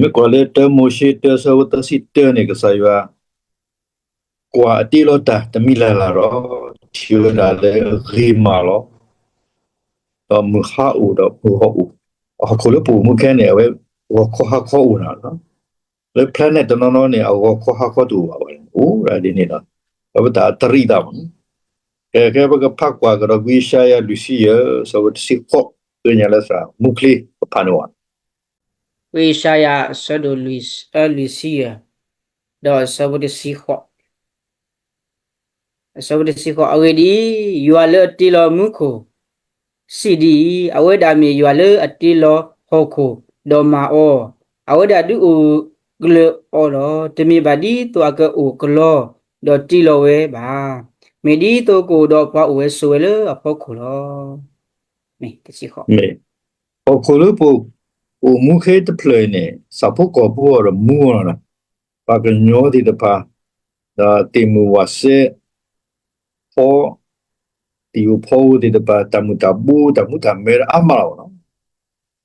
မ့ၢ်ကွၢ်လၢတၢမိၤၡ့တၢဆၢဖိသၢဆံတၢန့ၣ် ကစၢ်ယွၤ ကွၢ်အတ့လီၤတၢ်တမံၤလၢ်လၢ်ဒီး ထံၣ်ဝဲဒၣ်လၢအဂ့ၤမးလီၤ. ဒီးမုၢ်ဟါအိၣ်ဒီးမုၢ်ဂီၤအိၣ်, ဟီၣ်ခိၣ်လၢပအိၣ်မူခဲန့ၣ် အဝဲဂီၤခီဟါခီအိၣ်နၤလီၤ. လၢ planet တနီၤနီၤန့ၣ် အဂီၤခီဟါခီတအိၣ်ဘၣ်ဝဲ, အိၣ်ဒၣ်ဒ်န့ၣ်ဒီး အဝဲတၢ်တရံးသးမး. ကဲ ကဲ ပကဖးကွၢ်ကဒီး ဝံယၡါယၤလွံၢ်ဆံယဲၢ် ဆၢဖိတဆံဃိး, သ့ၣ်ညါလၢသရၣ်မူချ့ ပဖးန့ၢ်ဝဲ ဝံယၡါယၤ အဆၢဒိၣ်လွံၢ်ဆံယဲၢ်, ဒီးအဆၢဖိတဆံဃိး, အဆၢဖိတဆံဃိး, အဂ့ၢ်ဒ်အံၤ, ယွၤလၢအတ့လီၤမူခိၣ် စံးဒ်အံၤ, အဝဲဒၣ်မ့ၢ်ယွၤလၢအတ့လီၤဟီၣ်ခိၣ်, ဒီးမၤအီၤ, အဝဲဒၣ်ဒုးအိၣ်ကလၢာ်အီၤလီၤ. တမ့ၢ်ဘၣ်ဒ်သိးအကအိၣ်ကလီ, ဒီးတ့လီၤဝဲဘၣ်. မ့ၢ်ဒ်သိးကအိၣ်ဒီးပှၤအိၣ်ဝဲဆိးဝဲလၢအဖီခိၣ်လီၤ. မ့ၢ် ဟီၣ်ခိၣ်လၢပ အိၣ်မူခဲတဖျၢၣ်အံၤန့ၣ် ဆၣ်ဖိကီၢ်ဖိအီၤဒီးမူအီၤလီၤ. ပှၤကညီသ့ၣ်တဖၣ်, ဒီးသ့ၣ်မုၢ်ဝၣ်စဲ ဖီ, သံၣ်ဧိၤဖီဧိၤသ့ၣ်တဖၣ်, တၢ်မုၢ်တၢ်ဘိ တၢ်မူတၢ်မဲဒီးအါမးလီၤနီ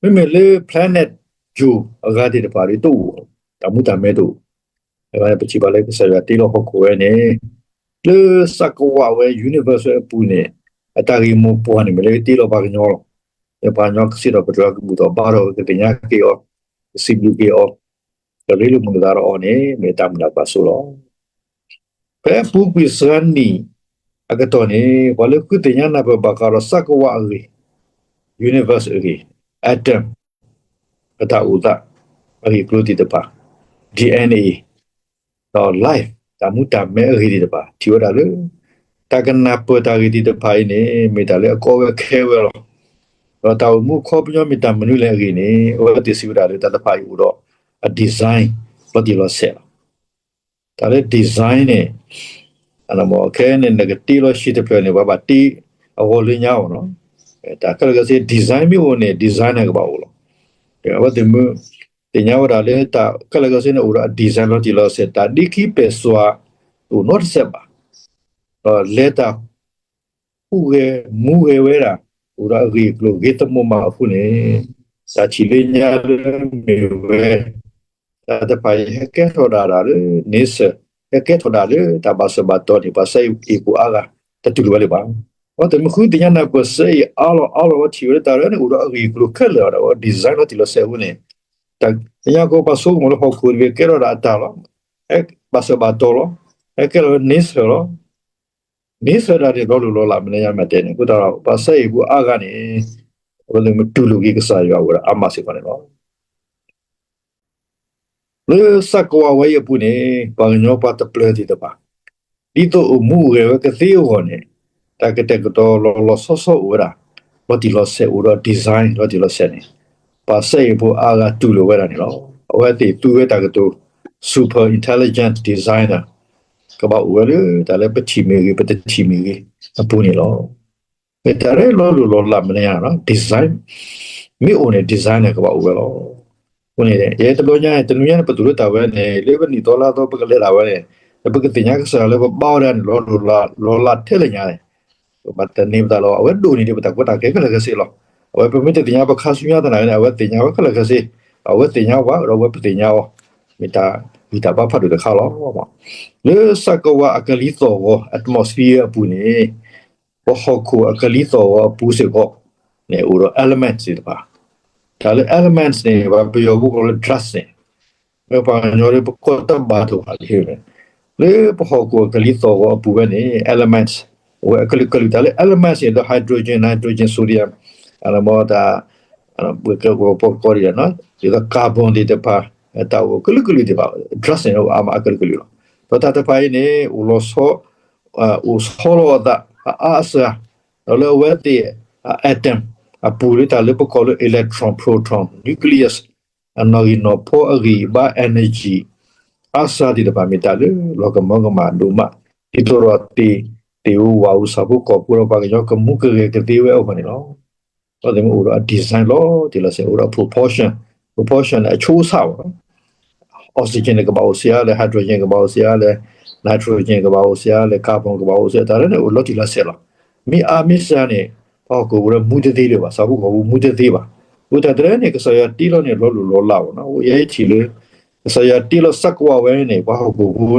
ၤ. မ့မ့ၢ်လၢ planet ယိၤအဂၤသ့ၣ်တဖၣ်ဒီးတအိၣ်, တၢ်မူတၢ်မဲတအိၣ်. အဝဲန့ၣ်ပထံၣ်ဘၣ်လၢကစၢ်ယွၤတ့လီၤဟီၣ်ခိၣ်ဝဲန့ၣ် လၢစးကဝးဝဲ universe ဝဲအပူၤန့ၣ် အတၢ်ဂ့ၢ်မိၢ်ပှၢ်န့ၣ် မ့ၢ်လၢတ့လီၤပှၤကညီလီၤ. လၢပှၤကညီကစံးထီၣ်ပတြၢၤကဘူၣ်ထီၣ်ဘါထီၣ် ကသ့ၣ်ညါက့ၤအီၤ, ကစံးဘျုးက့ၤအီၤ, ကရ့လိာ်မုာ်လိာ်သးဒီးအီၤန့ၣ် မ့ၢ်တၢ်မုၢ်လၢ်ကွၢ်စိလီၤ. ဖဲအပူၤကွံာ်စှၤနံၣ်အကတီၢ်န့ၣ် ပှၤလၢဃုသ့ၣ်ညါနၢ်ပၢၢ်ဘၣ်ဃးဒီးစးကဝးအဂ့ၢ်, universe အဂ့ၢ်, atom အတၢ်အိၣ်သး အဂ့ၢ်အကျိၤသ့ၣ်တဖၣ်, D N A ဒီး life တၢ်မူတၢ်မဲအဂ့ၢ်သ့ၣ်တဖၣ် ထံၣ်ဝဲဒၣ်လၢ တၢ်ကနၢ်ပၢၢ်တၢ်ဂ့ၢ်သ့ၣ်တဖၣ်အံၤန့ၣ် မ့ၢ်တၢ်လၢအကီဝဲခဲဝဲလီၤ. ဒီးတၢ်အိၣ်မူအခီပညီမ့ၢ်တၢ်မနုၤလဲၣ်အဂ့ၢ်န့ၣ် အဝဲသ့ၣ်စံးဝဲဒၣ်လၢတၢ်တဖၣ်အံၤအိၣ်ဒီးအ design လီၤတံၢ်လီၤဆဲးလီၤ. တၢ်လၢ design န့ၣ် ခဲအံၤန့ၣ် နကတ့လီၤဆံးတဖျၢၣ်န့ၣ် ပှၤဘၣ်တ့အဂီၢ်လၢညါအီၤနီၤ. တၢ်ခဲလၢာ်ခဲဆ့ design မ့ၢ်အိၣ်န့ၣ် designer ကဘၣ်အိၣ်လီၤ. အဝဲသ့ၣ်မ့ၢ်သ့ၣ်ညါဝဲဒၣ်လၢတၢ်ခဲလၢာ်ခဲဆ့န့ၣ် အိၣ်ဒီးအ design လီၤတံၢ်လီၤဆဲး, တၢ်ဒ့ခံပဲာ်စွါ တအိၣ်နီတစဲးဘၣ်. ဒီးလဲၤတၢ် ဟူးဂဲၤမူဂဲၤဝဲဒၣ် အိၣ်ဒီးအဂ့ၢ်အကျိၤဂ့ၤသမၢမးအဃိန့ၣ်, တၢ်ထံၣ်လၢညါလၢမ့ၢ်ဝဲ တၢ်တဖၣ်အံၤ ဟဲကဲထီၣ်ဒၣ်တၢ်လၢ nature, ဟဲကဲထီၣ်ဒၣ်လၢတၢ်ဘၣ်စၢၤဘၣ်တီၤန့ၣ် ပှၤစဲအ့ၣ်ပူၤအါဂၤ တတူၢ်လိာ်ဝဲလၢၤဘၣ်. အဝဲသ့ၣ်မ့ၢ်ဃုသ့ၣ်ညါနၢ်ပၢၢ်စဲအ့ၣ်အါလီၤအါလီၤ ဝဲထံၣ်ဝဲလၢတၢ်ရဲၣ်န့ၣ် အိၣ်ဒီးအဂ့ၢ်အကျိၤခဲလၢာ်ဒီး အဝဲ design လီၤတံၢ်လီၤဆဲးအဃိန့ၣ်, တၢ်ညါကီပှၤဆိကမိၣ်လၢဟီၣ်ခိၣ်တဘ့ၣ်ကဲထီၣ်ဒၣ်အတၢ်လီၤ. ဟဲဘၣ်စၢၤဘၣ်တီၤလီၤ. ဟဲကဲထီၣ်လၢ nature လီၤ. nature ဒၣ်န့ၣ် လီၤလိၢ်လီၤလးမနုၤညါမ့ၢ်တဲန့ၣ် အဃိသတးဒီး ပှၤစဲအ့ၣ်ပူၤအါဂၤန့ၣ် အဝဲသ့ၣ်မ့ၢ်တူၢ်လိာ်က့ၤကစၢ်ယွၤအိၣ်ဝဲဒၣ်အါမးစ့ၢ်ကီးန့ၣ်လီၤ. လၢစးကဝးဝဲအံၤအပူၤန့ၣ် ပှၤကညီပှၤတပျၢၤသ့ၣ်တဖၣ် ဒ်သိးအိၣ်မူအိၣ်ဂဲၤဝဲကသ့အဂီၢ်န့ၣ် တၢ်ကတဲာ်ကတီၤလီၤလီၤဆီဆီအိၣ်ဝဲဒၣ် လီၤတံၢ်လီၤဆဲးအိၣ်ဒီး design လီၤတံၢ်လီၤဆဲးန့ၣ် ပှၤစဲအ့ၣ်ဖိအါဂၤတူၢ်လိာ်ဝဲဒၣ်န့ၣ်လီၤ. အဝဲသ့ၣ်သူဝဲတၢ်ကတိၤ super intelligent designer ကဘၣ်အိၣ်ဝဲလၢတၢ်လၢပထံၣ်မ့ၢ်ဂ့ၤ ပတထံၣ်မ့ၢ်ဂ့ၤအပူၤန့ၣ်လီၤ. မ့ၢ်တၢ်လၢလီၤလိၢ်လီၤလးမနုၤညါ design မ့ၢ်အိၣ်န့ၣ် designer ကဘၣ်အိၣ်ဝဲလီၤ. အဃိန့ၣ် ယဲတဘျီညါန့ၣ် တနွံညါန့ၣ် ပတူၢ်လိာ်တၢ်ဝဲန့ၣ် လၢပနံၣ်သီလါသီပကလဲၤတၢ်ဝဲန့ၣ် လၢပကသ့ၣ်ညါကစၢ်ယွၤလၢပဘါဝဲဒၣ်န့ၣ် လီၤလိၢ်လီၤလးထဲလဲၣ်ညါန့ၣ် ပဘၣ်တန့ၢ်ပသးလီၤ. အဝဲဒိၣ်န့ၢ်ဒံးပတၢ်ကီတၢ်ခဲခဲလၢာ်ခဲဆ့လီၤ. အဝဲပမ့ၢ်တသ့ၣ်ညါပခါဆူညါသနာ်က့န့ၣ် အဝဲသ့ၣ်ညါဝဲခဲလၢာ်ခဲဆ့, အဝဲသ့ၣ်ညါဝဲဒီးအဝဲပသ့ၣ်ညါအီၤ, မ့ၢ်တၢ်ဂံၢ်တၢ်ဘါဖးဒိၣ်တခါလီၤ. လၢစးကဝးအကလံၤသီၣ်ဂီၤ atmosphere အပူၤန့ၣ် ပဟီၣ်ခိၣ်အကလံၤသီၣ်ဂီၤအပူၤစ့ၢ်ကီးန့ၣ် အိၣ်ဒီး elements သ့ၣ်တဖၣ်. တၢ်လၢ elements န့ၣ် ပှၤပယီၤဖိကိးလၢ dust န့ၣ် မ့ၢ်ပှၤကညီလၢပကိးတၢ်ဘၣ်ဒိၣ်ဘၣ်လံ, လၢပဟီၣ်ခိၣ်အကလံၤသီၣ်ဂီၤအပူၤဝဲန့ၣ် elements အိၣ်ဝဲအကလုာ်ကလုာ်, တၢ်လၢ elements န့ၣ် ဒီး hydrogen, nitrogen, sodium, တၢ် ပကကိးဒ်လဲၣ်, ဒ်သိး carbon သ့ၣ်တဖၣ်, တၢ်အိၣ်ကလုာ်ကလုာ်သ့ၣ်တဖၣ်, dust န့ၣ် အိၣ်အါမးအကလုာ်ကလုာ်လီၤ. ဒီးတၢ်တဖၣ်အံၤန့ၣ် အိၣ်လီၤဆီ အိၣ်ဆီလီၤအသးအအါအစှၤ, ဒီးလၢအဝဲသ့ၣ် atom အပူၤလၢတၢ်လၢပကိးလၢ electron, proton, nucleus အနီၣ်ဂံၢ်နီၣ်ဖီအဂံၢ်အဘါ energy အါစှၤသ့ၣ်တဖၣ်မ့ၢ်တၢ်လၢလီၤကမၢကမၣ်ဒိၣ်မး, ဒ်သိးဒီးသ့ၣ်, သ့ၣ်ဧိၤဝၣ်ဧိၤ ဆၣ်ဖိကီၢ်ဖိဒီးပှၤကညီကမူကဂဲၤကသ့ဝဲအဂီၢ်န့ၣ်လီၤ. အဝဲသ့ၣ်မ့ၢ်အိၣ်ဒီးအ design လီၤတံၢ်လီၤဆဲး, အိၣ်ဒီး propulsion, propulsion န့ၣ် အဆိအဆၣ်ဘၣ် oxygen န့ၣ် ကဘၣ်အိၣ်စ့ၢ်ဧါလဲၣ်, hydrogen ကဘၣ်အိၣ်စ့ၢ်ဧါလဲၣ်, nitrogen ကဘၣ်အိၣ်စ့ၢ်ဧါလဲၣ်, carbon ကဘၣ်အိၣ်စ့ၢ်ဧါ, တၢ်လၢန့ၣ်အိၣ်လီၤတံၢ်လီၤဆဲးလီၤ. မ့ၢ်အါမ့ၢ်စှၤန့ၣ် ပဟီၣ်ခိၣ်ပူၤဒီးမူတသ့လၢၤဘၣ်, ဆၣ်ဖိကီၢ်ဖိမူတသ့ဘၣ်. အဃိသတးတဖၣ်န့ၣ် ကစၢ်ယွၤတ့လီၤန့ၣ် လီၤလိၢ်လီၤလးဘၣ်နီၤ. အဃိယဲထံၣ်လၢ ကစၢ်ယွၤတ့လီၤစးကဝါဝဲန့ၣ် ပှၤဟီၣ်ခိၣ်ဖိ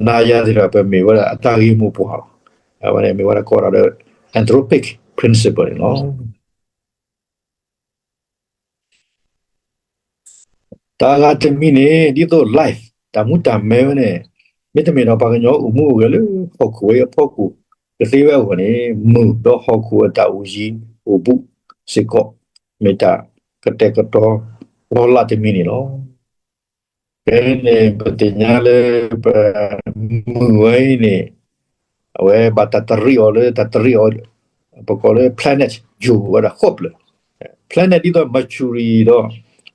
နၤယၤသ့ၣ်တဖၣ် ပမ့ၢ်ဝဲဒၣ်အတၢ်ဂ့ၢ်မိၢ်ပှၢ်လီၤ. အဝဲန့ၣ်မ့ၢ်ဝဲဒၣ်ကိးဒၣ်လၢ anthropic principle န့ၣ်လီၤ. တၢ်ဂၤတမံၤန့ၣ် ဒ်သိး life တၢ်မူတၢ်မဲဝဲန့ၣ် မ့တမ့ၢ်ဒီးပှၤကညီအိၣ်မူအိၣ်ဂဲၤလၢဟီၣ်ခိၣ်ဝဲအဖီခိၣ်ကသ့ဝဲအဂီၢ်န့ၣ် မုၢ်ဒီးဟီၣ်ခိၣ်အတၢ်အိၣ်ယံၤအိၣ်ဘူးစ့ၢ်ကီး မ့ၢ်တၢ်ကတဲာ်ကတီၤလီၤလးတမံၤန့ၣ်လီၤ. ဖဲန့ၣ် ပသ့ၣ်ညါလၢ ပမုၢ်ဝဲအံၤန့ၣ် အဝဲဘၣ်တၢ်တရံးအီၤလၢ တၢ်တရံးအီၤ ပကိးလၢ planet ယိာ်ဝဲဒၣ်ဃီဖျၢၣ် planet ဒ်သိး Mercury ဒီး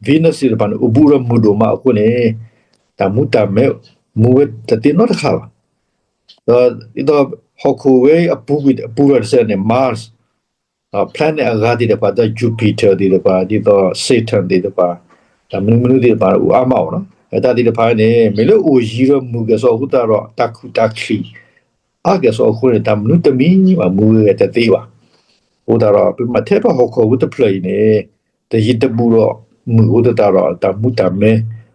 Venus သ့ၣ်တဖၣ်န့ၣ် အိၣ်ဘူးဒီးမုၢ်ဒိၣ်မးအဃိန့ၣ် တၢ်မူတၢ်မဲ မူဝဲတသ့နီတခါဘၣ်. ဒီးဒ်သိး ဟီၣ်ခိၣ်ဝဲအပူၤကွံာ်အပူၤထီၣ်တစဲးန့ၣ် Mars ဒီး planet အဂၤသ့ၣ်တဖၣ် ဒီး Jupiter သ့ၣ်တဖၣ် ဒ်သိး Saturn သ့ၣ်တဖၣ် တၢ်မနုၤမနုၤသ့ၣ်တဖၣ် အိၣ်အါမးအီၤနီၤ. တၢ်သ့ၣ်တဖၣ်န့ၣ် မ့ၢ်လၢအိၣ်ယံၤဒီးမုၢ်ကဲၣ်ဆိးအဃိသတးဒီး တၢ်ခူၣ်တၢ်ချံၣ် အါကဲၣ်ဆိးအဃိန့ၣ် တၢ်မနုၤတမံၤဘၣ် မူဝဲတသ့ဘၣ်. အဃိသတးဒီး ပမ့ၢ်ထဲထီၣ်ဟီၣ်ခိၣ်ဝဲတဖျၢၣ်အံၤန့ၣ် တယံၤတဘူးဒီးမုၢ်အဃိသတးဒီး တၢ်မူတၢ်မဲ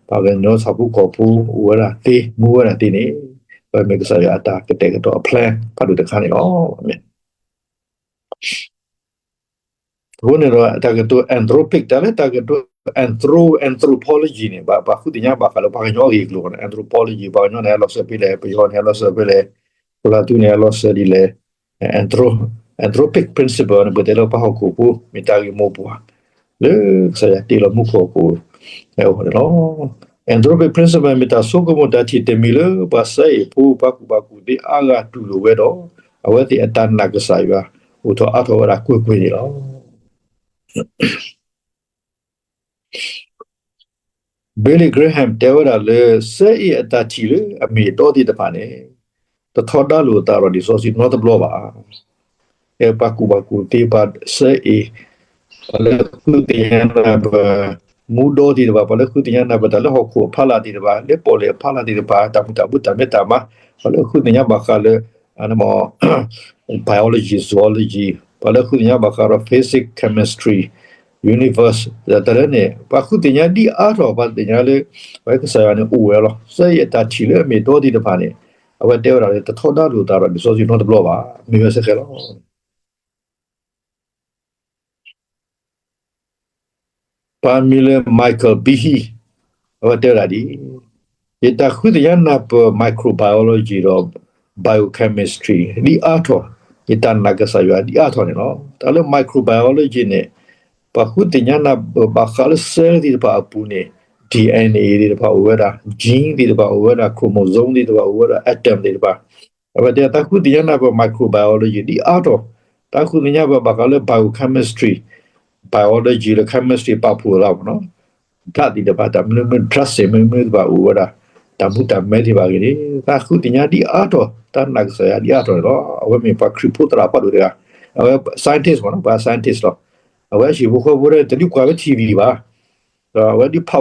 ပှၤကညီဆၣ်ဖိကီၢ်ဖိအိၣ်ဝဲဒၣ်သ့ မူဝဲဒၣ်သ့န့ၣ် ပမ့ၢ်ကစၢ်ယွၤအတၢ်ကတဲာ်ကတီၤအ plan ဖးဒိၣ်တခါန့ၣ်လီၤ. အဃိန့ၣ်ဒီး တၢ်ကတိၤ anthropic တၢ်လၢတၢ်ကတိၤ anthro anthropology န့ၣ် ဘၣ်ပှၤဃုသ့ၣ်ညါဘၣ်ဃးလၢပှၤကညီအဂ့ၢ်အကျိၤ anthropology ပှၤကညီန့ၣ် အလီၤစၢၤဖဲလဲၣ် ပယီၤန့ၣ် အလီၤစၢၤဖဲလဲၣ် ကီၢ်လၤသူန့ၣ် အလီၤစၢၤဒ်လဲၣ် anthro anthropic principle န့ၣ် ပတဲလၢပှၤဟီၣ်ခိၣ်ဖိ မ့ၢ်တၢ်ဂ့ၢ်မိၢ်ပှၢ် လၢကစၢ်ယွၤတ့လီၤမူခိၣ်ဟီၣ်ခိၣ် အဝဲန့ၣ်လီၤ. Anthropic principle မ့ၢ်တၢ်ဆိကမိၣ်တၢ်ထံၣ်တမံၤလၢ ပှၤစဲအ့ၣ်ဖိ ပှၤကူၣ်ဘၣ်ကူၣ်သ့အါဂၤတူၢ်လိာ်ဝဲဒီး အဝဲသ့ၣ်အတၢ်နာ်ကစၢ်ယွၤ အိၣ်ထီၣ်အါထီၣ်ဝဲဒၣ်ကွ့ၢ်ကွ့ၢ်န့ၣ်လီၤ. Billy Graham တဲဝဲဒၣ်လၢ စဲအ့ၣ်အတၢ်ထံၣ်လၢအမ့ၢ်အတီသ့ၣ်တဖၣ်န့ၣ် တထီဒါလိာ်သးဒီးလံာ်စီဆှံနီတဘျီဘၣ်. ပှၤကူၣ်ဘၣ်ကူၣ်သ့ ပှၤစဲအ့ၣ် ပှၤလၢဃုသ့ၣ်ညါနၢ်ပၢၢ် မူဒီသ့ၣ်တဖၣ် ပှၤလၢဃုသ့ၣ်ညါနၢ်ပၢၢ်တၢ်လၢဟီၣ်ခိၣ်အဖီလာ်သ့ၣ်တဖၣ် လၢပီၣ်လဲၣ်အဖီလာ်သ့ၣ်တဖၣ် တၢ်မူတၢ်ဘိတၢ်မဲတၢ်မါ ပှၤလၢဃုသ့ၣ်ညါဘၣ်ဃးလၢ biology zoology ပှၤလၢဃုသ့ၣ်ညါဘၣ်ဃးဒီး physics chemistry universe တၢ်လၢန့ၣ် ပှၤဃုသ့ၣ်ညါဒ်အါထီၣ် ပှၤသ့ၣ်ညါလၢ ပဝဲကစၢ်ယွၤန့ၣ်အိၣ်ဝဲလီၤ. စဲအ့ၣ်အတၢ်ထံၣ်လၢအမ့ၢ်အတီသ့ၣ်တဖၣ်န့ၣ် အဝဲတဲဝဲဒၣ်လၢ တထီဒါလိာ်သးဒီးလံာ်စီဆှံနီတဘျီဘၣ်. မ့ၢ်ဝဲစ့ၢ်ကီးလီၤ. ပှၤမံၤလၢ Michael Behe အဝဲတဲဝဲဒၣ်ဒ်အံၤ, ယတၢ်ဃုသ့ၣ်ညါနၢ်ပၢၢ် microbiology ဒီး biochemistry ဒ်အါထီၣ်, ယတၢ်နာ်ကစၢ်ယွၤဒ်အါထီၣ်န့ၣ်လီၤ. တၢ်လၢ microbiology န့ၣ် ပှၤဃုသ့ၣ်ညါနၢ်ပၢၢ်ဘၣ်ဃးလၢ cell သ့ၣ်တဖၣ်အပူၤန့ၣ် DNA သ့ၣ်တဖၣ်အိၣ်ဝဲဒၣ်, gene သ့ၣ်တဖၣ်အိၣ်ဝဲဒၣ်, chromosome သ့ၣ်တဖၣ်အိၣ်ဝဲဒၣ်, atom သ့ၣ်တဖၣ် အဝဲတဲတၢ်ဃုသ့ၣ်ညါနၢ်ပၢၢ် microbiology ဒ်အါထီၣ်, တၢ်ဃုသ့ၣ်ညါပၢၢ်ဘၣ်ဃးလၢ biochemistry, biology လၢ chemistry ပာ်ဖှိၣ်လီၤမ့ၢ်နီၤ, drug သ့ၣ်တဖၣ် တၢ်မနုၤမနုၤ drug မနုၤမနုၤသ့ၣ်တဖၣ်အိၣ်ဝဲဒၣ်, တၢ်မူတၢ်မဲသ့ၣ်တဖၣ်အဂ့ၢ်န့ၣ် တၢ်ဃုသ့ၣ်ညါဒ်အါထီၣ်, တၢ်နာ်ကစၢ်ယွၤဒ်အါထီၣ်န့ၣ်လီၤ. အဝဲမ့ၢ်ပှၤခရံာ်ဖိသရၣ်ဖးဒိၣ်တဂၤ, အဝဲ scientist မ့ၢ်နီၤ, ပှၤ scientist လီၤ. အဝဲဟံၣ်ဖိဃီဖိဒီး တဒုးကွၢ်ဝဲ ထံၣ်ဝံၤ ဘၣ် ဒီးအ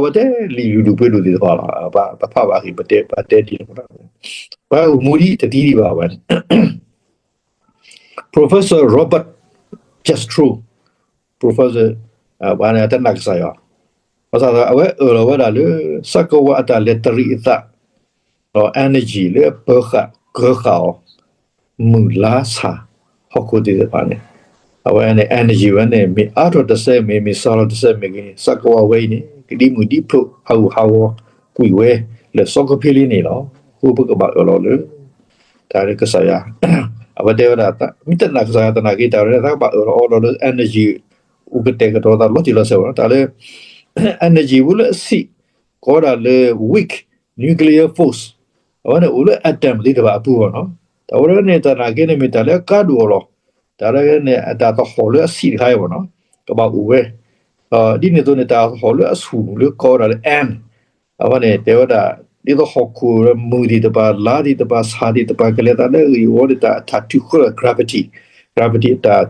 ဝဲဒုးဖးဝဲတဲလံာ်လုၢ်ဒိၣ်ပှ့ၤဒိၣ်သ့ၣ်တဖၣ်လီၤ. ပှၤဖးဘၣ်အဂ့ၢ် ပတဲ ပှၤတဲဒ်န့ၣ်မ့ၢ်နီၤ, ပှၤအိၣ်မူဒ်တသံဒံးဘၣ်ဝဲန့ၣ် Professor Robert Jastrow, Professor ပှၤန့ၣ် တၢ်နာ်ကစၢ်ယွၤ, ဘၣ်ဆၣ်ဒီး အဝဲအၢၣ်လီၤဝဲဒၣ်လၢ စးကဝါအတၢ်လဲၤတရံးအသး ဒီး energy လၢအပၢဃာ်ကၢဃာ်အီၤ မုၢ်လါဆၣ် ဟီၣ်ခိၣ်သ့ၣ်တဖၣ်န့ၣ်, အဝဲန့ၣ် energy ဝဲန့ၣ် မ့ၢ်အါထီၣ်တစဲးမ့ၢ် မ့ၢ်စှၤလီၤတစဲးမ့ၢ်ဂ့ၤန့ၣ် စးကဝါဝဲအံၤန့ၣ် ကဒံမုၢ်ဒံဖျိး ဟးဂူာ်ဟးဂီၤကွံာ်ဝဲ လၢစီကဖ့လံန့ၣ်လီၤ. အဃိပကဘၣ်အၢၣ်လီၤလၢ တၢ်လၢကစၢ်ယွၤ အဝဲတဲဝဲဒၣ် မ့ၢ်တနာ်ကစၢ်ယွၤသနာ်က့ တၢ်ဝဲဒၣ် တၢ်ကဘၣ်အၢၣ်လီၤအီလီၤလၢ energy အိၣ်ကတဲာ်ကတီၤသးလီၤတံၢ်လီၤဆဲးဝဲနီၤ, တၢ်လၢ energy ဝဲလၢအဆံး ကိးဒၣ်လၢ weak nuclear force အဝဲန့ၣ်အိၣ်လၢ atom သ့ၣ်တဖၣ်အပူၤဘၣ်နီၤ, တၢ်ဝဲဒၣ်န့ၣ် သနာ်က့န့ၣ် မ့ၢ်တၢ်လၢအကါဒိၣ်အီၤလီၤ, တၢ်လၢန့ၣ် အတၢ်သဟီၣ်လၢအဆံးတခါအံၤဘၣ်နီၤ, ကဘၣ်အိၣ်ဝဲ ဒ်န့ၣ်အသိးန့ၣ် တၢ်သဟီၣ်လၢအဆူၣ်လၢကိးဒၣ်လၢ ant အဝဲန့ၣ် တဲဝဲဒၣ် ဒ်သိးဟီၣ်ခိၣ်မုၢ်သ့ၣ်တဖၣ် လါသ့ၣ်တဖၣ် ဆၣ်သ့ၣ်တဖၣ် ကလဲၤသးလၢအဂ့ၢ်အဝီန့ၣ် တၢ်အထးထုးဃၢလၢ gravity, gravity အတၢ်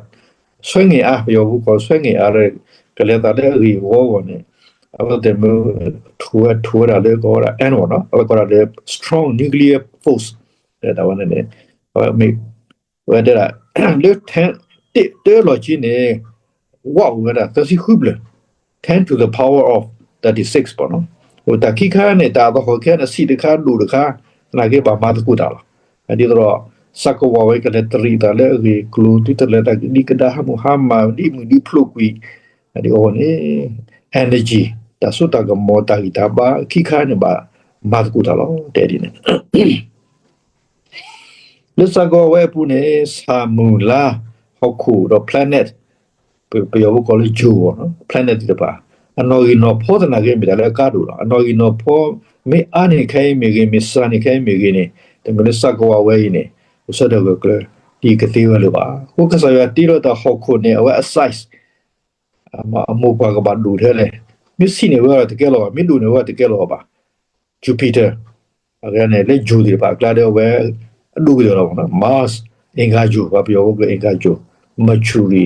ဆွဲငင်အား ပယီၤဖိကိး ဆွဲငင်အား ကလဲၤသးလၢအဂ့ၢ်အဝီအဂီၢ်န့ၣ် အဝဲသ့ၣ်မ့ၢ် ထိးဝဲ ထိးဝဲဒၣ်လၢကိးဝဲဒၣ် ant ဘၣ်နီၤ, အဝဲကိးဒၣ်လၢ strong nuclear force တၢ်ဝဲန့ၣ်န့ၣ် အဝဲမ့ၢ် အဝဲတဲဒၣ် လၢ တၢလီၢ်ခံန့ၣ် ဝၣ်အိၣ်ဝဲဒၣ် သၢဆံဃုဖျၢၣ် ten to the power of thirty-six ပေါ့နော်. တၢ်ခံခါန့ၣ် တၢ်အသဟီၣ်ခဲန့ၣ် ဆံးတခါဒိၣ်တခါ, သနာ်က့ဘၣ်မၤသကိးတၢ်လီၤ. ဒ်သိးဒီး သးကဝီၤဝဲကလဲၤတရံးအသးလၢအဂ့ၢ်အကျိၤ တုၤတလဲၤသးဒ်ကဒါဟးမုၢ်ဟါမၢ် ဒ်မုၢ်ဒ်ဖျိးကွံာ်, ဒ်အဂီၢ်န့ၣ် energy တၢ်စိတၢ်ကမီၤ တၢ်ဂံၢ်တၢ်ဘါခံခါန့ၣ် ဘၣ်မၤသကိးတၢ်လီၤ တဲဒ်န့ၣ် လၢသးကဝီၤဝဲအပူၤန့ၣ် ဆၣ်မုၢ်လါ ဟီၣ်ခိၣ်ဒီး planet ပယီၤဖိကိးလၢ ဂြိုဟ် ပေါ့နော်, planet သ့ၣ်တဖၣ် အနီၣ်ဂံၢ်နီၣ်ဖီသနာ်က့ မ့ၢ်တၢ်လၢအကါဒိၣ်လီၤ. အနီၣ်ဂံၢ်နီၣ်ဖီ မ့ၢ်အါန့ၢ်ခဲအံၤမ့ၢ်ဂ့ၤ, မ့ၢ်စှၤန့ၢ်ခဲအံၤမ့ၢ်ဂ့ၤန့ၣ် တမ့ၢ်လၢသးကဝီၤဝဲအံၤန့ၣ် အိၣ်ဆၢထၢၣ်ဂၢၢ်ကျၢၤ ဒ်ကသ့ဝဲလၢၤဘၣ်. အဃိကစၢ်ယွၤတ့လီၤတၢ်ဟီၣ်ခိၣ်န့ၣ် အဝဲအ size အမိၢ်ပှၢ်ကဘၣ်ဒိၣ်ထဲလဲၣ်. မ့ၢ်ဆံးန့ၢ်ဝဲတကဲလီၤဘၣ်, မ့ၢ်ဒိၣ်န့ၢ်ဝဲတကဲလီၤဘၣ်. Jupiter အဂၤန့ၣ် လၢဂြိုဟ်သ့ၣ်တဖၣ်အကျါဒီး အဝဲအဒိၣ်ကတၢၢ်လီၤ. Mars အင်္ဂါဂြိုဟ်, ပယီၤဖိက အင်္ဂါဂြိုဟ်, Mercury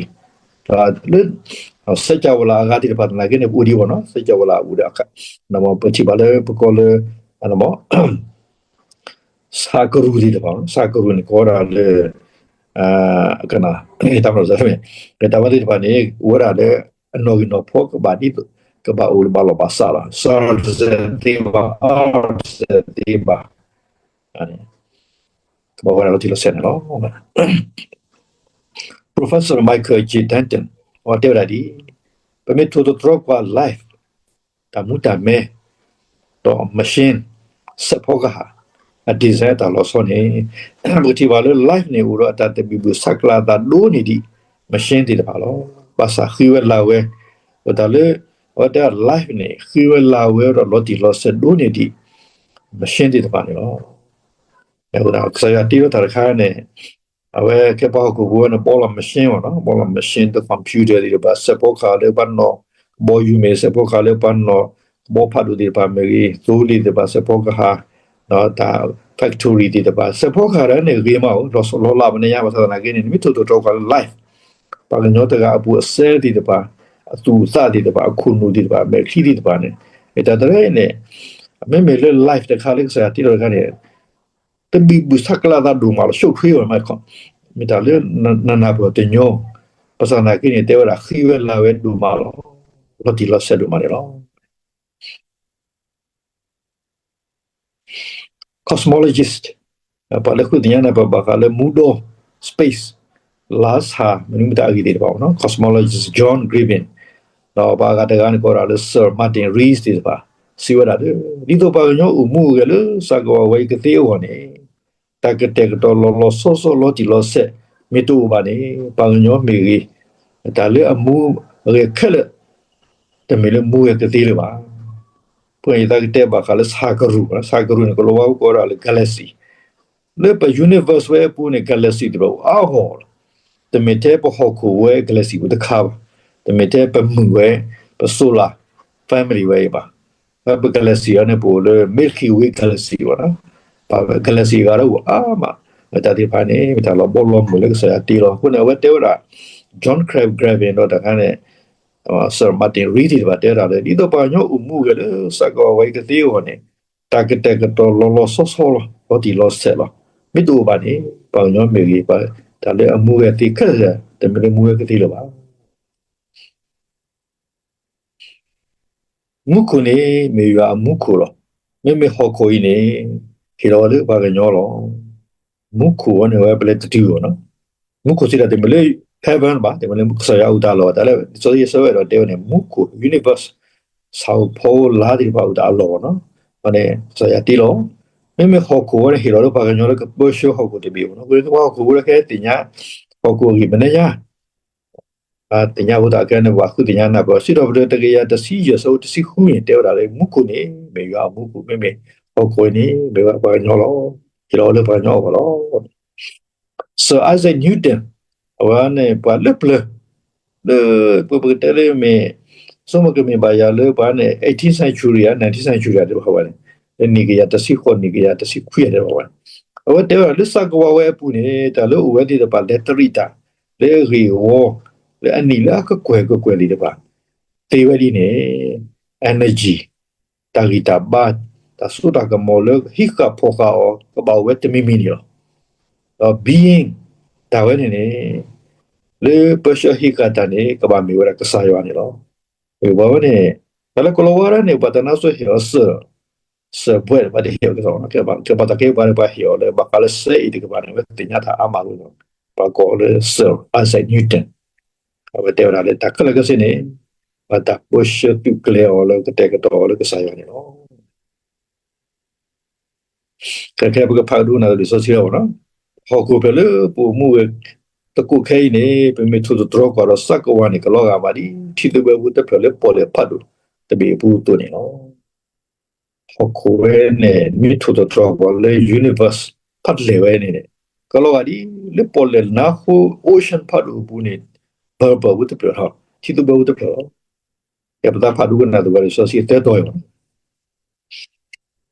လၢ စၢကဝလၢအဂၤသ့ၣ်တဖၣ်သနာ်က့န့ၣ် ပအိၣ်ဒံးဘၣ်နီၤ, စၢကဝလၢအအိၣ်ဒီး ပထံၣ်ဘၣ်လၢပကိးလၢ ဆၣ်ကရူၢ်သ့ၣ်တဖၣ်, ဆၣ်ကရူၢ်န့ၣ်ကိးဝဲဒၣ်လၢ ကနၣ် တၢ်မၤစၢၤမ့ၢ် တၢ်ဝဲသ့ၣ်တဖၣ်န့ၣ် အိၣ်ဝဲဒၣ်လၢ အနီၣ်ဂံၢ်နီၣ်ဖီကဘၣ်ဒ်သိး ကဘၣ်အိၣ်ဘၣ်လီၢ်ဘၣ်စးလီၤ. စၢ်တစဲးသ့ဘၣ်, အီတစဲးသ့ဘၣ်, ကဘၣ်ဝဲဒၣ်လီၤတံၢ်လီၤဆဲးန့ၣ်လီၤ. Professor Michael J Denton အဝဲတဲဝဲဒၣ်ဒ်အံၤ, ပမ့ၢ်ထိၣ်သတြီၤကွၢ် life တၢ်မူတၢ်မဲ ဒီး machine စဲးဖီကဟၣ် အ design အတၢ်လီၤဆီန့ၣ် ပကထံၣ်ဘၣ်လၢ life န့ၣ် အိၣ်ဒီးအတၢ်သဘံၣ်ဘုၣ်ဆးကျၢ်အသးဒိၣ်န့ၢ်ဒံး machine သ့ၣ်တဖၣ်လီၤ. ဘၣ်ဆၣ်ဃ့ဝဲလၤဝဲ အတၢ်လၢ အဝဲတဲ life န့ၣ် ဃ့ဝဲလၤဝဲဒီးလီၤတံၢ်လီၤဆဲးဒိၣ်န့ၢ်ဒံး machine သ့ၣ်တဖၣ်န့ၣ်လီၤ. ကစၢ်ယွၤတ့လီၤတၢ်တခါန့ၣ် အဝဲကဲပှၤဟီၣ်ခိၣ်ဖိဝဲန့ၣ် ဘီလီၤ machine မ့ၢ်နီၤ, ဘီလီၤ machine ဒီး computer သ့ၣ်တဖၣ် စဲးဖီကဟၣ်လၢပှၤနီၣ် ကဘီယူၤမ့ၢ် စဲးဖီကဟၣ်လၢပှၤနီၣ် ကဘီဖးဒိၣ်သ့ၣ်တဖၣ်မ့ၢ်ဂ့ၤ, သိလ့ၣ်သ့ၣ်တဖၣ် စဲးဖီကဟၣ်, ဒီးတၢ် factory သ့ၣ်တဖၣ် စဲးဖီကဟၣ်ဒၣ်န့ၣ်ဂ့ၤမးအိၣ် လီၤလီၤလးပနညါ ဘၣ်ဆၣ်သနာ်က့န့ၣ် နမ့ၢ်ထိၣ်သတြီၤကွၢ်လၢ life ပှၤကညီတဂၤအပူၤအစဲသ့ၣ်တဖၣ်, အသူၣ်အသးသ့ၣ်တဖၣ်, အခိၣ်နူာ်သ့ၣ်တဖၣ်, မဲာ်ချံသ့ၣ်တဖၣ်န့ၣ်, တၢ်တရၢအံၤန့ၣ် မ့မ့ၢ်လၢ life တခါလၢကစၢ်ယွၤတ့လီၤတခါန့ၣ် သဘံၣ်ဘုၣ်ဆးကျၢ်သးဒိၣ်မးလီၤ ရှုပ်ထွေးဝဲမး, မ့ၢ်တၢ်လၢနနၢ်ပၢၢ်တညီ, ဘၣ်ဆၣ်သနာ်က့န့ၣ် တဲဝဲဒၣ်ဃ့ဝဲလၤဝဲဒိၣ်မးလီၤ, လီၤတံၢ်လီၤဆဲးဒိၣ်မးန့ၣ်လီၤ. Cosmologist ပှၤလၢဃုသ့ၣ်ညါနၢ်ပၢၢ်ဘၣ်ဃးလၢမူဒီ space လါဆၣ် မနုၤမတၤအဂ့ၢ်သ့ၣ်တဖၣ် cosmologist John Griffin ဒီးပှၤအဂၤတဂၤန့ၣ်ကိးဝဲဒၣ်လၢ Sir Martin Rees သ့ၣ်တဖၣ် စံးဝဲဒၣ်လၢ ဒ်သိးပှၤကညီအိၣ်မူအိၣ်ဂဲၤလၢသးကဝီၤဝဲအံၤကသ့အဂီၢ်န့ၣ် တၢ်ကတဲာ်ကတီၤလီၤလီၤဆီဆီလီၤတံၢ်လီၤဆဲး မ့ၢ်တအိၣ်ဘၣ်န့ၣ် ပှၤကညီမ့ၢ်ဂ့ၤ တၢ်လၢအမူအဂဲၤခဲလၢာ် တမ့ၢ်လၢမူဂဲၤကသ့လၢၤဘၣ်. ပှၤအံၤသးကတဲဘၣ်ဃးလၢဆၣ်ကရူၢ်, ဆၣ်ကရူၢ်န့ၣ် ကလီၤဝါကိးဝဲဒၣ်လၢ galaxy လၢပ universe ဝဲအပူၤန့ၣ် galaxy တဖၣ်အိၣ်အါဂီၢ်လီၤ. တမ့ၢ်ထဲပဟီၣ်ခိၣ်ဝဲ galaxy အိၣ်တခါဘၣ်, တမ့ၢ်ထဲပမုၢ်ဝဲ ပ solar family ဝဲအံၤဘၣ်. ပ galaxy အံၤန့ၣ် ပအိၣ်လၢ Milky Way galaxy ဘၣ်, ပ galaxy အဂၤဒီးအိၣ်အါမး, တၢ်သ့ၣ်တဖၣ်န့ၣ် မ့ၢ်တၢ်လီၤဘီလီၤမုၢ်လၢကစၢ်ယွၤတ့လီၤ. အဃိန့ၣ် အဝဲတဲဝဲဒၣ် John Craig Gavin ဒီးတခါန့ၣ် Sir Martin Rees သ့ၣ်တဖၣ်တဲဝဲဒၣ်လၢ ဒ်သိးပှၤကညီအိၣ်မူဂဲၤလၢသးကဝီၤဝဲအံၤကသ့အဂီၢ်န့ၣ် တၢ်ကတဲာ်ကတီၤလီၤလီၤဆီဆီလီၤ, လီၤတံၢ်လီၤဆဲးလီၤ. မ့ၢ်တအိၣ်ဘၣ်န့ၣ် ပှၤကညီမ့ၢ်ဂ့ၤ တၢ်လၢအမူဂဲၤသ့ခဲလၢာ် တမ့ၢ်လၢမူဂဲၤကသ့လၢၤဘၣ်. မူခိၣ်န့ၣ် မ့ၢ်ယွၤအမူခိၣ်လီၤ. မ့မ့ၢ်ဟီၣ်ခိၣ်အံၤန့ၣ် ဟ့ၣ်လီၤဝဲလၢပှၤကညီလီၤ. မူခိၣ်ဝဲန့ၣ် ဝဲပလဲၤတတုၤအီၤနီၤ. မူခိၣ်စံးဒၣ်တမ့ၢ်လၢ heaven ဘၣ်, တမ့ၢ်လၢကစၢ်ယွၤအအိၣ်တၢ်လီၢ်ဘၣ်, တၢ်လၢ စီၤယ့ၣ်ၡူးအဲၣ်ဒိးတဲဝဲန့ၣ် မူခိၣ် universe ဆၣ်ဧိၤဖီဧိၤလါသ့ၣ်တဖၣ်အိၣ်တၢ်အလီၢ်ဘၣ်နီၤ. အဃိန့ၣ် ကစၢ်ယွၤတ့လီၤ. မ့မ့ၢ်ဟီၣ်ခိၣ်ဝဲန့ၣ် ဟ့ၣ်လီၤလၢပှၤကညီလၢကပၢဆှၢဟီၣ်ခိၣ်တဘ့ၣ်အံၤနီၤ. အဃိန့ၣ် ပှၤဟီၣ်ခိၣ်ဖိလၢကဟဲသ့ၣ်ညါ ဟီၣ်ခိၣ်အဂ့ၢ်မနုၤညါ သ့ၣ်ညါဖိသၣ်ခဲန့ၣ် ပှၤဃုသ့ၣ်ညါနၢ်ပၢၢ် စံးထီၣ်ပတြၢၤတကယၤတဆံယဲၢ် ဆၢဖိတဆံဃုန့ၣ် တဲဝဲဒၣ်လၢ မူခိၣ်န့ၣ် မ့ၢ်ယွၤအမူခိၣ်, မ့မ့ၢ်ဟီၣ်ခိၣ်အံၤန့ၣ် မ့ၢ်ဝဲပှၤကညီလီၤ. ဟ့ၣ်လီၤဝဲလၢပှၤကညီအဂီၢ်လီၤ. Sir Isaac Newton အဝဲန့ၣ် ပှၤလၢပျၢၤ လၢ ပကတဲလၢမ့ၢ် ဆိကမိၣ်ကမ့ၢ်ဘၣ်ယၤလၢပှၤန့ၣ် eighteen century ဧါ nineteen century ဧါ တဲဘၣ်ဝဲန့ၣ် လၢနံၣ်ကယၤတဆံဃိး နံၣ်ကယၤတဆံခွံ တဲဘၣ်ဝဲန့ၣ် အဝဲတဲဝဲဒၣ်လၢသးကဝီၤဝဲအပူၤန့ၣ် တၢ်လၢအိၣ်ဝဲသ့ၣ်တဖၣ် လဲၤတရံးတၢ် လၢအဂ့ၢ်အဝီ လၢအနံၣ်လၢအကကွဲၢ်ကကွဲၢ်သ့ၣ်တဖၣ် သ့ဝဲဒ်န့ၣ် energy တၢ်ဂံၢ်တၢ်ဘါ တၢ်စိတၢ်ကမီၤလၢဟံးဃာ်ဖီၣ်ဃာ်အီၤ ကဘၣ်အိၣ်ဝဲတမံၤမံၤန့ၣ်လီၤ. ဒီး being တၢ်ဝဲန့ၣ်န့ၣ် လၢပၢဆှၢဟံးဃာ်တၢ်န့ၣ် ကဘၣ်မ့ၢ်ဝဲဒၣ်ကစၢ်ယွၤန့ၣ်လီၤ. ဝဲန့ၣ် တၢ်လၢကလီၤဝါဒၣ်န့ၣ် ပှၤတနါစိဟ့ၣ်အီၤစၢၣ်, စၢၣ်ဘှဲၣ် ပှၤတဟ့ၣ်အီၤကစီၣ်, ကဲပှၤသးက့ပှၤန့ၣ် ပှၤဟ့ၣ်အီၤလၢ ဘၣ်ဃးလၢစဲအံၤတကပၤန့ၣ် ဝဲသ့ၣ်ညါတၢ်အါမးလီၤ. ပှၤကိးအီၤလၢ Sir Isaac Newton, အဝဲတဲဝဲဒၣ်လၢတၢ်ခဲလၢာ်ခဲဆ့န့ၣ် ဘၣ်တၢ်ပၢဆှၢသုးကျဲၤအီၤလၢကတဲာ်ကတီၤအီၤလၢကစၢ်ယွၤန့ၣ်လီၤ. ခဲခဲပကဖးဒိကနၣ်လံာ်စီဆှံလီၤ. ဟီၣ်ခိၣ်ဖျၢၣ်လၢပအိၣ်မူဝဲသကိးခဲအံၤန့ၣ် ပမ့ၢ်ထိၣ်သတြီၤကွၢ်ဒီးစးကဝါန့ၣ် ကလီၤဂာ်မးဒ် ထံသဘျ့ပူၤတဖျၢၣ်လၢပီၣ်လဲၣ်ဖးဒိၣ်တဘ့ၣ်အပူၤအသိးန့ၣ်လီၤ. ဟီၣ်ခိၣ်ဝဲန့ၣ် မ့ၢ်ထိၣ်သတြီၤကွၢ်လၢ universe ဖးလဲၢ်ဝဲန့ၣ် ကလီၤဂာ်ဒ် လၢပီၣ်လဲၣ်နါဃိ ocean ဖးဒိၣ်အပူၤန့ၣ် ပၢၢ်ပၢၢ်ပူၤတဖျၢၣ်လီၤ, ထံသဘျ့ပူၤတဖျၢၣ်လီၤ. ကဲပသးဖးဒိကနၣ်သကိးလံာ်စီဆှံသၢတီၤအံၤလီၤ.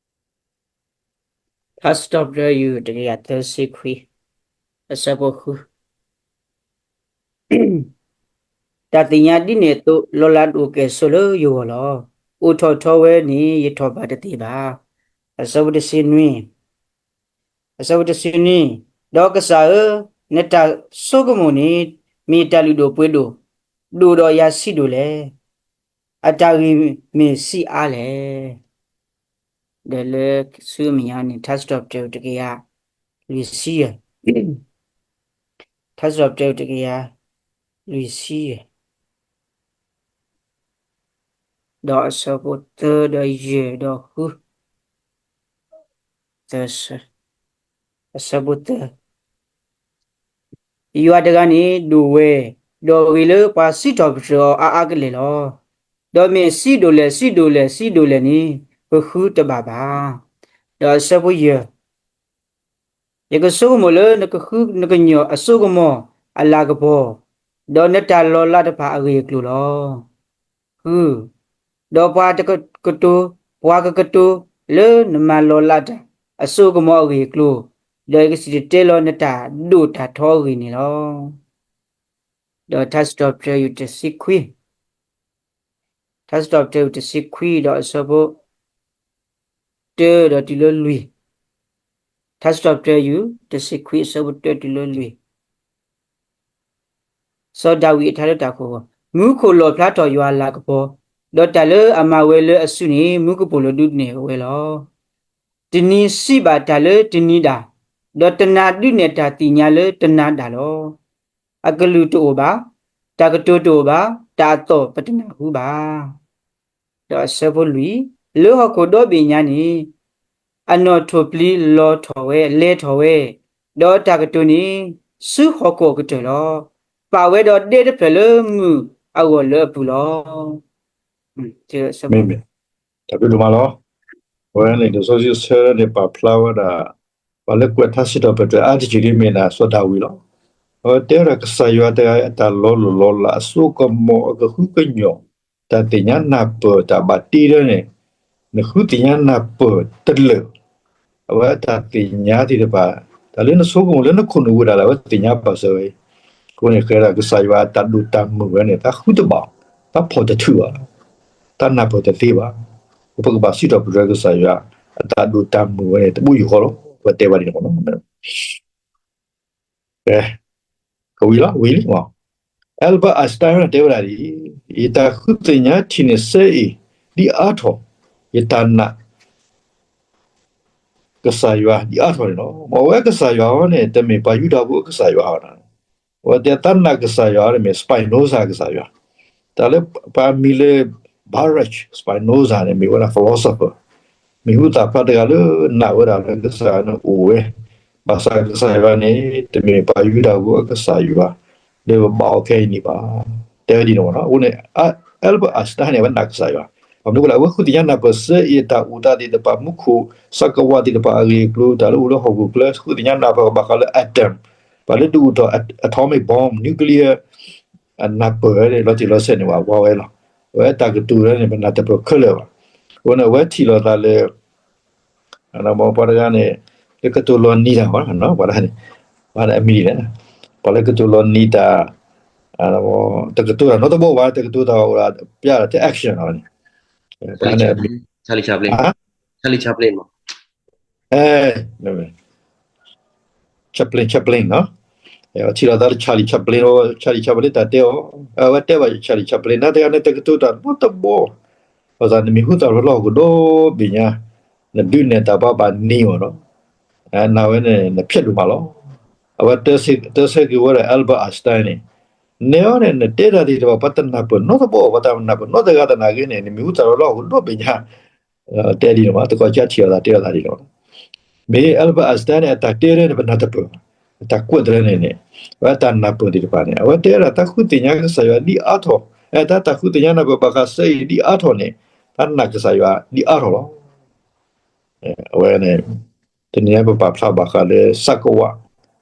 ထါစံးထီၣ်ပတြၢၤ ယူၢ်တကယၤသၢဆံခွံ, အဆၢဖိဃု, တၢ်သ့ၣ်ညါဒ်န့ၣ်အသိး လီၤလးဒိၣ်ကဲၣ်ဆိးလၢယဂီၢ်လီၤ. အိၣ်ထီၣ်ထီဝဲန့ၣ် ယထီၣ်ဘးတသ့ဘၣ်. အဆၢဖိတဆံနွံ, အဆၢဖိတဆံနွံ, ဒီးကစၢ်ဧၢ, နတၢ်ဆိကမိၣ်န့ၣ် မ့ၢ်တၢ်လုၢ်ဒိၣ်ပှ့ၤဒိၣ်, ဒိၣ်ဒီးယၤဆံးဒိၣ်လဲၣ်. အတၢ်ဂ့ၢ်မ့ၢ်ဆံးအါလဲၣ်. ဒီးလၢဆူမဲာ်ညါန့ၣ် ထါစံးထီၣ်ပတြၢၤတကယၤလွံၢ်ဆံယဲၢ်, ထါစံးထီၣ်ပတြၢၤတကယၤလွံၢ်ဆံယဲၢ်, ဒီးအဆၢဖိသၢဒီးယဲၢ်ဒီးဃု, သၢဆၢ, အဆၢဖိသၢ, ယွၤတဂၤန့ၣ်ဒိၣ်ဝဲ, ဒီးဂ့ၤလၢပှၤစံးထီၣ်ပတြၢၤအီၤအါအါကလဲာ်လီၤ. ဒီးမ့ၢ်ဆံးဒိၣ်လဲၣ် ဆံးဒိၣ်လဲၣ် ဆံးဒိၣ်လဲၣ်န့ၣ် ပဃုတဘၣ်ဘၣ်. ဒီးအဆၢဖိယဲၢ်, ယကဆိကမိၣ်လၢနကဃုနကညီၢ်အစိကမီၤအလၤကပီၤ, ဒီးနတၢ်လီၤလးတဖၣ်အဂ့ၢ်အကျိၤလီၤ. ဃု, ဒီးပှၤတကကတိၤ, ပှၤကကတိၤလၢနမၤလီၤလးတၢ်အစိကမီၤအဂ့ၢ်အကျိၤ, ဒီးယကစံၣ်တဲၤတဲလီၤနတၢ်ဒိၣ်တၢ်ထီအဂ့ၢ်န့ၣ်လီၤ. ဒီးထါစံးထီၣ်ပတြၢၤယူၢ်တဆံခွံ, ထါစံးထီၣ်ပတြၢၤယူၢ်တဆံခွံဒီးအဆၢဖိ တၢဒီးတုၤလၢလွံၢ်, ထါစံးထီၣ်ပတြၢၤယူၢ်တဆံခွံအဆၢဖိတၢတုၤလၢလွံၢ်, စီၤဒၤဝံးအထါလၢတၢ်ခိၣ်ဂီၤ, မူခိၣ်လီၣ်ဖျါထီၣ်ယွၤအလၤကပီၤ, ဒီးတၢ်လၢအမၤဝဲလၢအစုန့ၣ် မူကပိာ်လိၤဒုးနဲၣ်ဝဲလီၤ. တနံၤစံးဘၣ်တၢ်လၢတနံၤဒၣ်, ဒီးတနၤဒုးနဲၣ်တၢ်သ့ၣ်ညါလၢတနၤဒၣ်လီၤ. အကလုၢ်တအိၣ်ဘၣ်, တၢ်ကတိၤတအိၣ်ဘၣ်, တၢ်အသီၣ်ပတနၢ်ဟူဘၣ်. ဒီးအဆၢဖိလွံၢ်, လၢဟီၣ်ခိၣ်ဒီဘ့ၣ်ညါန့ၣ်, အနီၣ်ထိၣ်ပျံၤလီၤထီၣ်ဝဲ, လဲၤထီၣ်ဝဲ, ဒီးတၢ်ကတိၤန့ၣ် ဆူဟီၣ်ခိၣ်အကတၢၢ်လီၤ. ပာ်ဝဲဒီးဒဲတဖျၢၣ်လၢမုၢ်အဂီၢ်လၢအပူၤလီၤ. မ့ၢ်, တၢ်ဘျုးဒိၣ်မးလီၤ. အဝဲန့ၣ် လံာ်စီဆှံဆၢန့ၣ် ပာ်ဖျါဝဲဒၣ် ပှၤလၢကွဲးထါစံးထီၣ်ပတြၢၤအါတက့ၢ်ဒ်မ့ၢ်ဒၣ်စီၤဒၤဝံးလီၤ. အဝဲတဲဝဲဒၣ်ကစၢ်ယွၤတဂၤအတၢ်လီၤလိၢ်လီၤလးအစိကမီၤအကဟုကညီၢ် တၢ်သ့ၣ်ညါနၢ်ပၢၢ်တၢ်ဘၣ်တ့ဒၢန့ၣ် နဃုသ့ၣ်ညါနၢ်ပၢၢ်တလၢာ်, အဝဲတၢ်သ့ၣ်ညါသ့ၣ်တဖၣ် တၢ်လၢနဆိကမိၣ်လၢနခိၣ်နူာ်ဝဲဒၣ်လၢအဝဲသ့ၣ်ညါပာ်စၢၤဝဲအံၤ, အဃိန့ၣ် ဃဲဒၣ်ကစၢ်ယွၤအတၢ်ဒိၣ်တၢ်မုၢ်ဝဲန့ၣ် သးဃုတဘၣ်, သးဖီၣ်တထုးဘၣ်, သးနၢ်ပၢၢ်တသ့ဘၣ်. ပကဘၣ်စံးထီၣ်ပတြၢၤကစၢ်ယွၤ အတၢ်ဒိၣ်တၢ်မုၢ်ဝဲန့ၣ် တဘိယူၢ်ဃီလီၤ. ပတဲဘၣ်ဒ်န့ၣ်မ့ၢ်နီၤ. ကဲ, ကဝံၤလီၤ, ဝံၤလံမ့ၢ်. Albert Einstein တဲဝဲဒၣ်ဒ်အံၤ, ယတၢ်ဃုသ့ၣ်ညါထံၣ်န့ၢ်စဲအံၤ ဒ်အါထီၣ်, ယတၢ်နာ် ကစၢ်ယွၤဒ်အါထီၣ်န့ၣ်လီၤ. မ်အဝဲကစၢ်ယွၤအံၤန့ၣ် တမ့ၢ်ပှၤယူဒၤဖိအကစၢ်ယွၤဘၣ်. အဝဲတဲသးနာ်ကစၢ်ယွၤန့ၣ်မ့ၢ် Spinoza ကစၢ်ယွၤ, တၢ်လၢပှၤမံၤလၢ Baruch Spinoza န့ၣ် မ့ၢ်ဝဲဒၣ် philosopher, မံၤဟူသၣ်ဖျါတဂၤလၢနာ်ဝဲဒၣ်လၢကစၢ်ယွၤန့ၣ်အိၣ်ဝဲ, ဘၣ်ဆၣ်ကစၢ်ယွၤန့ၣ် တမ့ၢ်ပှၤယူဒၤဖိအကစၢ်ယွၤ လၢပဘၣ်အီၤခဲအံၤန့ၣ်ဘၣ်. တဲဝဲဒ်န့ၣ်မ့ၢ်နီၤ. အဃိန့ၣ် Albert Einstein န့ၣ် အဝဲနာ်ကစၢ်ယွၤ, ဘၣ်မနုၤအဃိလဲၣ်, အဝဲဃုသ့ၣ်ညါနၢ်ပၢၢ်စဲအံၤအတၢ်အိၣ်သးသ့ၣ်တဖၣ် မူခိၣ် စးကဝါသ့ၣ်တဖၣ်အဂ့ၢ်အကျိၤ တၢ်လၢအိၣ်လၢဟီၣ်ခိၣ်ချၢ ဃုသ့ၣ်ညါနၢ်ပၢၢ်ဘၣ်ဃးလၢ atom, ပှၤလၢဒုးအိၣ်ထီၣ် atomic bomb, nuclear နၢ်ပၢၢ်ဝဲလီၤတံၢ်လီၤဆဲးန့ၣ် ပှၤဝါဝဲလီၤ. အဝဲတၢ်ကတိၤလၢန့ၣ် ပနၢ်တပၢၢ်ခဲလၢာ်ဘၣ်. အဃိန့ၣ် အဝဲထံၣ်လိာ်သးလၢ ပှၤတဂၤန့ၣ် လၢကတိၤလီၤနံၤတၢ်မ့ၢ်နီၤ, ပှၤတဂၤန့ၣ် ပှၤန့ၣ်အမံၤလဲၣ်, ပှၤလၢကတိၤလီၤနံၤတၢ်, တကတိၤတၢ်နီတဘိဘၣ်, တကတိၤတၢ်အိၣ်ဒၣ် ပြတၢ် action န့ၣ်, ပှၤန့ၣ်အမံၤ, Charlie Chaplin, Charlie Chaplin မ့ၢ်,အဲ, Chaplin, Chaplin နီၤ, ထံၣ်လီၤသးလၢ Charlie Chaplin, Charlie Chaplin တၢ်တဲအီၤ, အဝဲတဲဘၣ် Charlie Chaplin နၤတဂၤန့ၣ် တကတိၤတၢ်နီတဘီ, ဘၣ်ဆၣ်နမ့ၢ်ဟူသၣ်လီၤလၢဟီၣ်ခိၣ်ဒီဘ့ၣ်ညါ, နဒုးနဲၣ်တၢ်ဘၣ်ဘၣ်န့ၢ်အီၤဒီး, နဝဲန့ၣ် နဖျဲးဒိၣ်မးလီၤ. အဝဲတဲဆၢက့ၤဝဲဒၣ် Albert Einstein န့ၣ်, နဲအီၤန့ၣ် နတဲတၢ်သ့ၣ်တဖၣ် ပှၤတနၢ်ပၢၢ်နီတဘီ, ပှၤတနၢ်ပၢၢ်နီတဂၤသနာ်က့န့ၣ် နမ့ၢ်ဟူသၣ်လီၤလၢဟီၣ်ခိၣ်ဒီဘ့ၣ်ညါ တဲဒ်န့ၣ်မး, သကိးကၢ်ထံၣ်အီၤသးတဲအီၤသးဒ်န့ၣ်မး. မ့ၢ် Albert Einstein န့ၣ် အတၢ်တဲဒ်န့ၣ် ပနၢ်တပၢၢ်ဘၣ်, အတၢ်ကွဲးတရၢန့ၣ်န့ၣ်, အဝဲအတၢ်နၢ်ပၢၢ်သ့ၣ်တဖၣ်န့ၣ် အဝဲတဲဝဲဒၣ် တၢ်ဃုသ့ၣ်ညါကစၢ်ယွၤဒ်အါထီၣ်, တၢ် တၢ်ဃုသ့ၣ်ညါနၢ်ပၢၢ်ဘၣ်ဃးစဲအံၤဒ်အါထီၣ်န့ၣ်, တၢ်နာ်ကစၢ်ယွၤဒ်အါထီၣ်လီၤ. အဝဲန့ၣ် တနံၤအံၤပပာ်ဖျါဘၣ်ဃးလၢ စးကဝး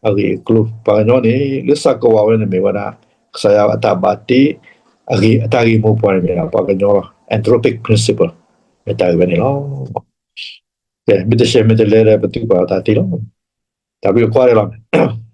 အဂ့ၢ်အကျိၤ, ပှၤကညီန့ၣ် လၢစးကဝးဝဲန့ၣ်မ့ၢ်ဝဲဒၣ် ကစၢ်ယွၤအတၢ်ဘၣ်တ့ အတၢ်ဂ့ၢ်မိၢ်ပှၢ်န့ၣ်မ့ၢ်ဒၣ်ပှၤကညီလီၤ. Anthropic principle မ့ၢ်တၢ်ဂ့ၢ်ဝဲန့ၣ်လီၤ. မ့ၢ်တဆဲးမ့ၢ်တလဲဒီး ပသုပာ်အသးသ့လီၤ. တၢ်ဘျုးကွၢ်ဒဲးလီၤ.